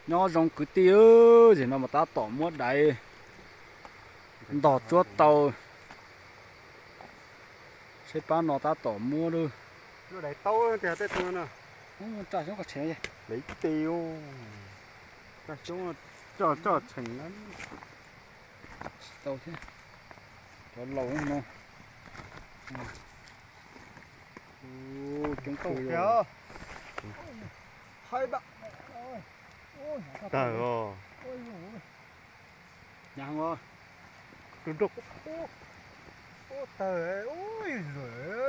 Nyob zoo kwv tij, ces no mas tab tom muab daiv ntog tsuab tau, seb pab no tab tom muab lub. Daiv taub tiag tej tus no. Tsa xyoob koj tsheem, daiv ti, tsa xyoob, tsa tseem na. Tsis tau thiab, cov laus no. Coob kawg. Tawg os. Hnyav heev os. Tus nroo. Tawg,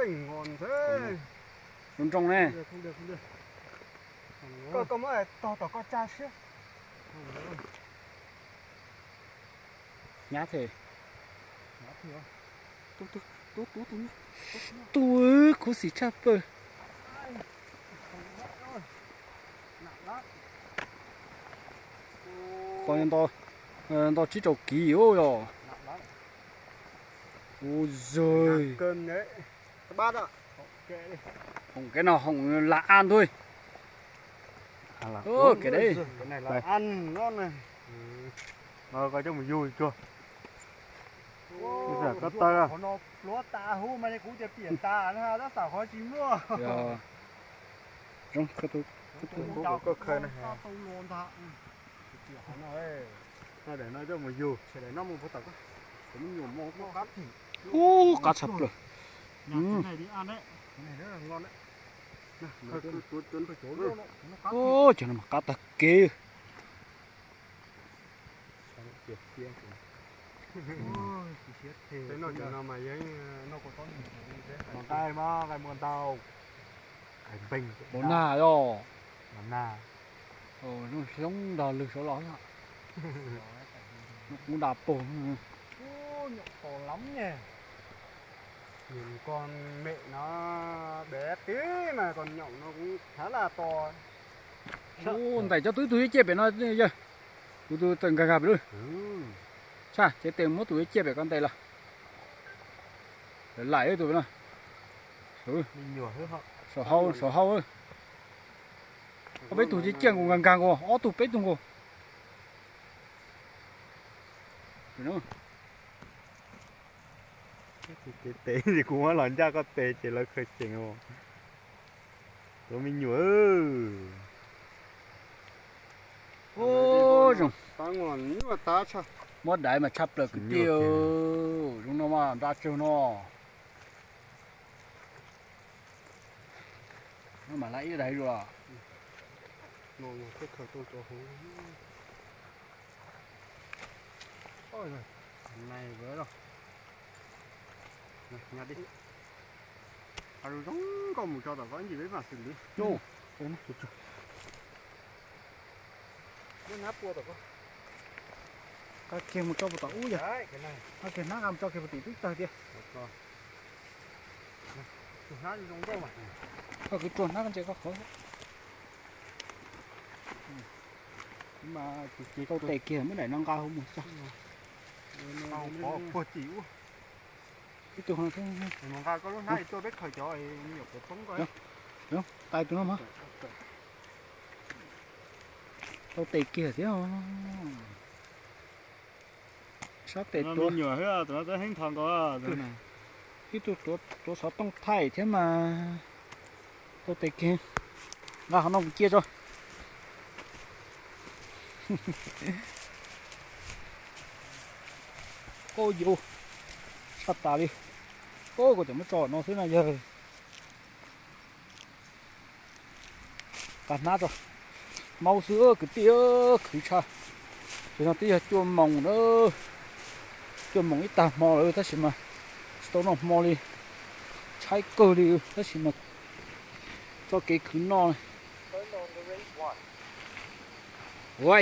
nroo nroo ne. Koj, koj muab tog tom koj tsa siab. Hnyav thiab. Tus khuv xim tshaj plaws. Qhov nto tsib rau kiv os yog. Ua zog. Hoom kev no hoom lam a ntug. Kev deb. Koj coj mus yug tsuag. Pluav tas huv mas kuv tias piam tas na, tab sis qhov tsis muaj. Zoo, koj khaws na. Daim no coj mus yug, daim no mus puag tom koj. Ub, qab tshaj plaws. Ub, cov no mas qab tag kev. Nqaij mas nqaij muaj ntau. Nqaij npeeg, npau nag os. Npau nag. Zoo xyoob nrog lwg saud los. Nws kuv nra pug. Nyuam qos lom ne. Nyuam qos mem no dev tib mas qos nyuam no kuv thav laj tos. Ub, ntais cov tub tug yuav ciaj pem no yawg. Kuv tus tawm nkag nkag pem lawm. Tshaj, cev tes muab tus yuav ciaj pem ko ntes los. Lawv laim tus pem no. Saum hau, saum hau. Ob peb tug ciaj ciaj nkaus nkag nkag nkaus, ob tug peb tug nkaus. Kev tes ces kuv muab los ncaj koj tes ces lawv khaws ceev os. Tus me nyuam. Ub, zoo. Muab daiv mas tshaj plaws kwv tij. Zoo no mas nra tsawg no. Mas lab ib daiv zuas. Zoo zoo nkauj mus tso tom ko ib ntsis peb mam xwm ntxiv. Qab kiag mus rau puag tom ub yog. Qab kiag hnab nqa mus tso kiag puag tim twb tawg tiag. Koj kwv rua hnab ntses koj qhov. Tau tes kiag muab daim no nqa hauv mus tso. Puag tim ub. Ib tug ho thiab. Nqa koj lub hnab tuaj peb khaws cov me nyuam puav poob ko. Tais tus no mas. Tau tes kiag thiab. Sab tes tuav. Ib tug tuav xov tooj thaij thiab mas. Tau tes kiag. Nqa qhov no mus cia tso. Koj yuav tshaj tas li. Koj, koj cov muab tso no xwb na yawg. Qab hnab tso. Maub xwb kwv tij, khwv tshaj. Ces no twb yog cuaj moos na. Cuaj moos ib tag hmo lawm tab sis mas tsis tau noj hmo li. Tshaib kawg li tab sis mas txoj kev khwv noj. Ua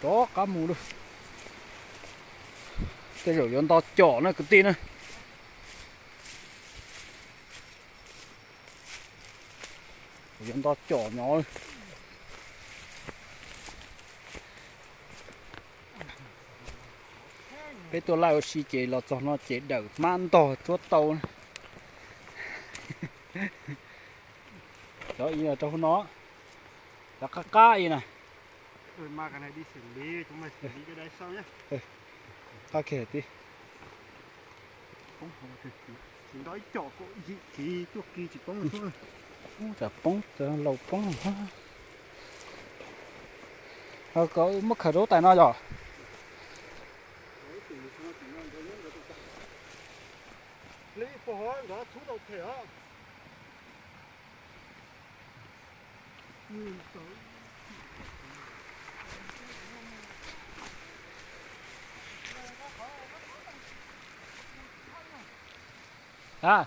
rov qab mus lawm. Tej zaum yuav nto com na kwv tij na. Yuav nto com nyob. Peb tuaj laij ua si ces los txog no ces dawm hmab ntog tsuab tau. Cov i rau hauv no, cov qab qab i na. Qab kiag tib. Tsam poob, laus poob. Ho kom muab khaws rau tais no yom. A,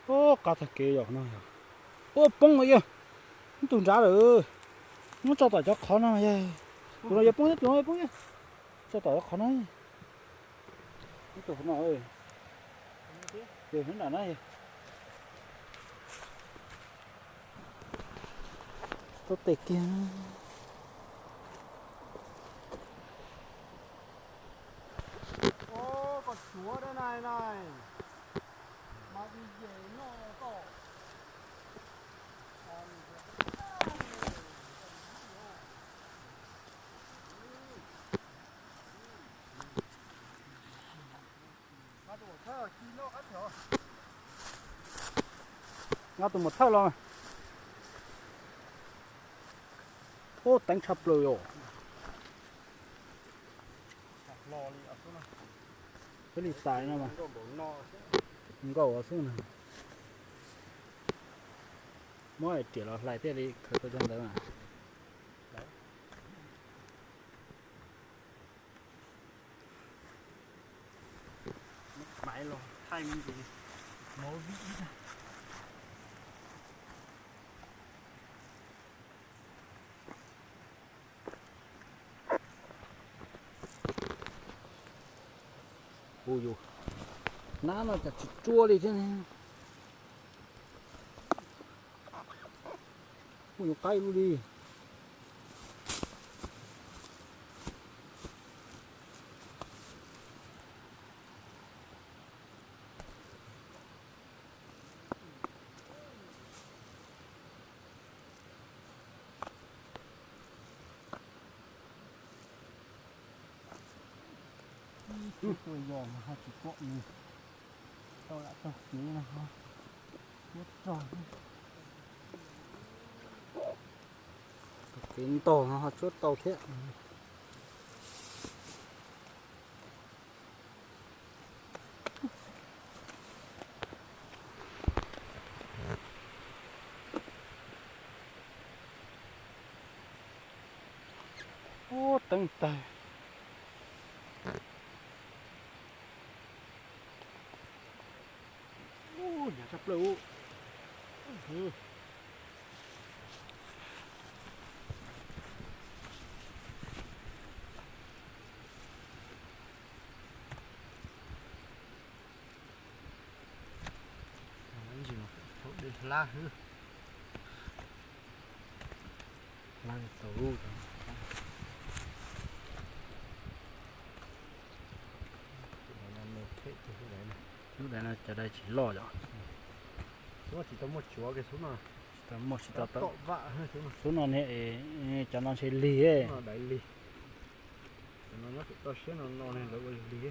Ub, qab tag kev yom no yog. Ub, poob lawm yog. Ub, tus nrad lawm. Muab tso tom cov qhov no yog. Tus no yuav poob, tus no yuav poob. Tso tom cov qhov no. Ub, tus no. Yog nram na. Tau tes kiag. Nqa tus muam thawj los. Ub, teeb tshaj plaws yom. Peb li tais no mas. Nkaus xwb na. Muab riam los hlais thiaj li khaws tau cov ntawd mas. Maiv los thaij me ntsis. Hu yus, nab no cas tsis tsuab li thiab ne. Hu yus qaib lub li. Ib tug tuaj yos mas ho tsis pom nws, tau lam taug kev no ho tsuab raug. Taug kev ntog no ho tsuab tau thiab. Ub, teeb tag. Ub, hnyav tshaj plaws. Ntsis mas thaum dej hlab hwb, hlab tau lub. Lub dais no cov dais tsis loj yom. Xub no tsis tau muaj tsuav kiag xub no. Tsis tau muaj, tsis tau tau. Xub no ne, cov no ntshe lig. Dais lig. Cov no nyob pem toj siab no no ne lawv ua lig.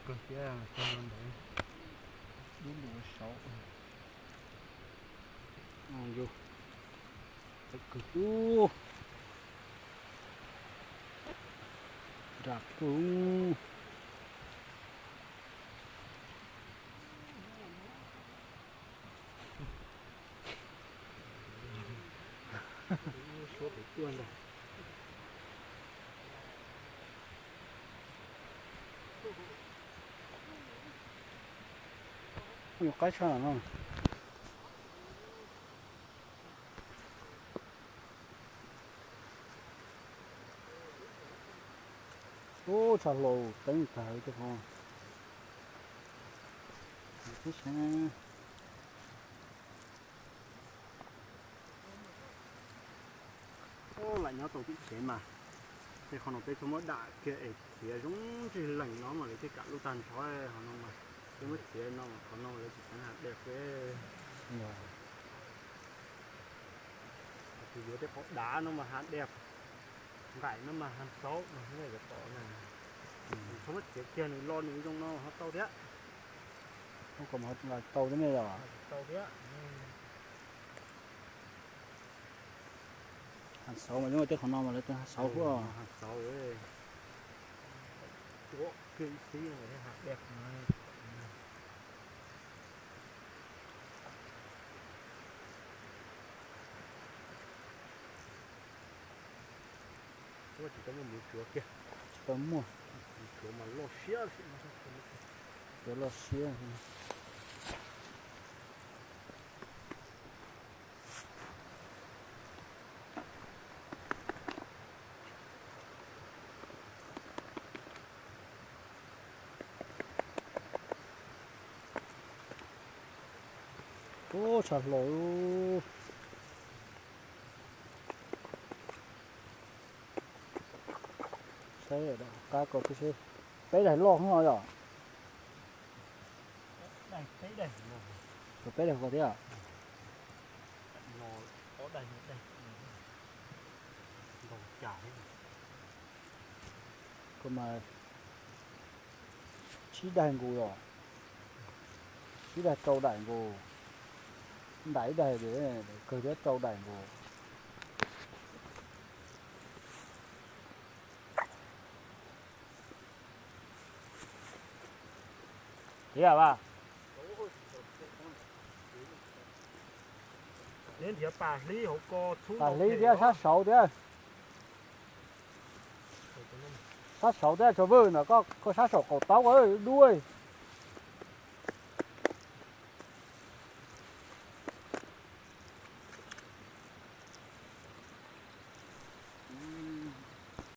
Kawg thiab, ntawd dub lus saud. Txawv kawg ub. Nram kawg. Suab pem tuaj ntag. Nyuam qaib tshaj no. Ub, tshaj hlau teeb tag tej qhov. Ub, lam nyob tau tim tsev mas, tej qhov no peb txhob muab dam kiag es txiav zoo ntsig lees no mas lawv thiaj kam lub tag nrho. Qhov no mas peb muab txiav no mas qhov no lawv tsis teev ha dej peb. Tus yuav tej qhov dav no mas ha dej, nqaim no mas ha xauv no, yuav tom na. Txhob muab txiav kiag, nws lo nws zoo no ho tau thiab. Tau thiab. Ha xauv mas zoo tej qhov no mas lawv teev ha xauv huab. Ha xauv, tuav kiag ib xib ha dej. Tsis tau muaj mus tsuav kiag. Tsis tau muaj. Tsuav mas loj siab. Tsuav loj siab. Ub, tshaj hlau. Saib qab ko seb, peb daim loj no yom. Peb daim ko thiab. Ko mas tsib daim nkaus yom. Tsib daim rau daim nkaus. Ntais ib daim kawg thiab rau daim nkaus. Tiag mas. Neb nrhiav pas hlib hauv ko txhub, pas hlib thiab sab saud thiab. Sab saud thiab tso vwj no, koj sab saum qaum taub dub.